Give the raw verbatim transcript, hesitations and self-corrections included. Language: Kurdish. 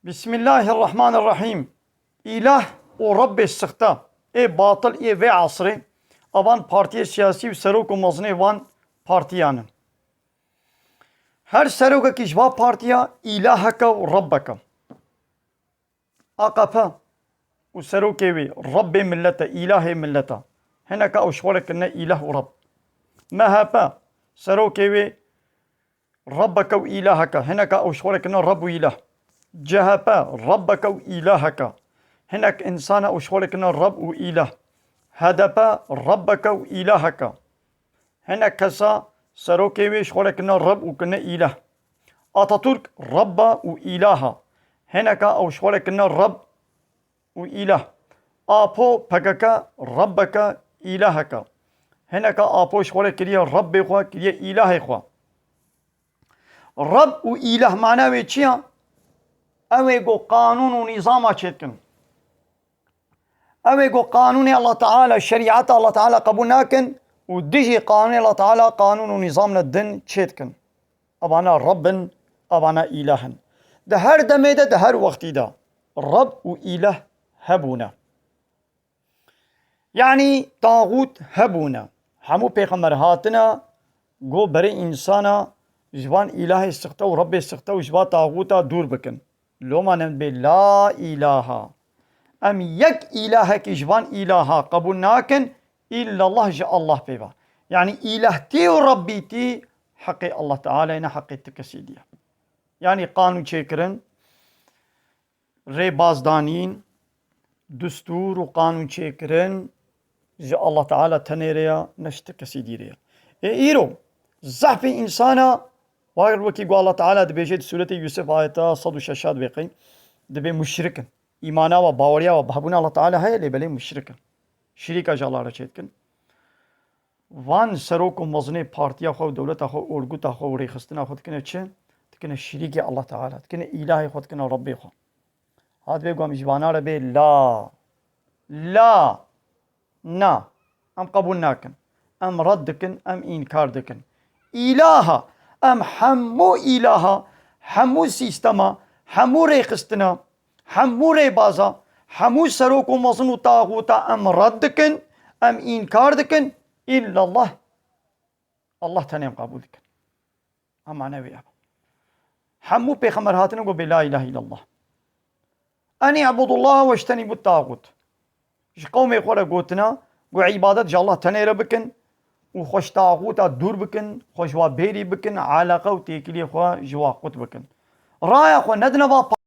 Bismillahirrahmanirrahîm. Îlah û Rebbê sixte ê batil ê vê esrê, evan partiyê siyasî û serok û mezinê van partiyan in. Her serokekî ji va partiya îlaheke û rebbeke. A K P û serokê wê rebbê millet e, îlahê millet e. Hineka ew ji xwe re kirine îlah û reb. M H P serokê wê rebbeke û îlaheke. Hineka ew ji xwe re kirine reb û îlah. C H P rebbeke û îlaheke. Hinek însan e ew ji xwe re kirine reb û îlah. H D P rebbeke û îlaheke. Hinek kesa serokê wê ji xwe re kirine reb û kirine îlah. Ataturk rebba û îlaha. Hineka ew ji xwe re kirine reb û îlah. Apo P K K rebbeke îlaheke. Hineka Apo ji xwe re kiriye rebbê xwe, kiriye îlahê xwe. Reb û îlah mana wê çi ya? Ew ê ku qanûn û nîzama çêdikin. Ew ê ku qanûnê Allah Teala, şerîeta Allah Teala qebûl nakin û dijî qanûnê Allah Teala qanûn û nîzamine din çêdikin. Evana Reb in, evana îlah in. Di her demê de, di her wextî de Reb û îlah hebûne. Yanî taxût hebûne. Hemû pêxember hatine, got berê însana ji van îlahê sixte û Rebbê sixte û ji va taxûta dûr bikin. Loma em dibê la îlaha. Em yek îlahekî ji van îlaha qebûl nakin, îllallah ji Allah pê ve. Yanî îlahtî û rebbîtî heqê Allah Teala ye, ne heqê ti kesî dî ye. Yanî qanûn çêkirin, rêbazdanîn, destûr û qanûn çêkirin ji Allah Teala tenê re ya, ne ji ti kesî dî re ya. Ê îro zehfê însana, wagir wekî ku Allah Teala dibêje di Sûretê Yûsif ayeta sed û şeş dibê qey, dibê muşrik in. Îmana we, baweriya we bi hebûna Allah Teala heye, lê belê muşrik in. Şirîka ji Allah re çêdikin. Van serok û mezinê partiya xwe û dewleta xwe û orguta xwe û rêxistina xwe dikine çi? Dikine şirîkê Allah Teala, dikine îlahê xwe, dikine Rebbê xwe. Ha dibê ku em ji vana re bê la, la, na, em qebûl nakin. Em red dikin, em înkar dikin. Îlaha, em hemû îlaha, hemû sîstema, hemû rêxistina, hemû rêbaza, hemû serok û mezin û taxûta em red dikin, em înkar dikin, îllallah, Allah tenê em qebûl dikin. Em mane wê ev. Hemû pêxember hatine got bê la îlahe îllallah. Enî ibudullah weştenîbut taxût. Ji qewmê xwe re gotina, got îbadet ji Allah tenê re bikin û xwe ji taxûta dûr bikin, xwe ji wa bêrî bikin, eleqe û têkiliyê xwe ji wa qut bikin. Raya xwe nedine va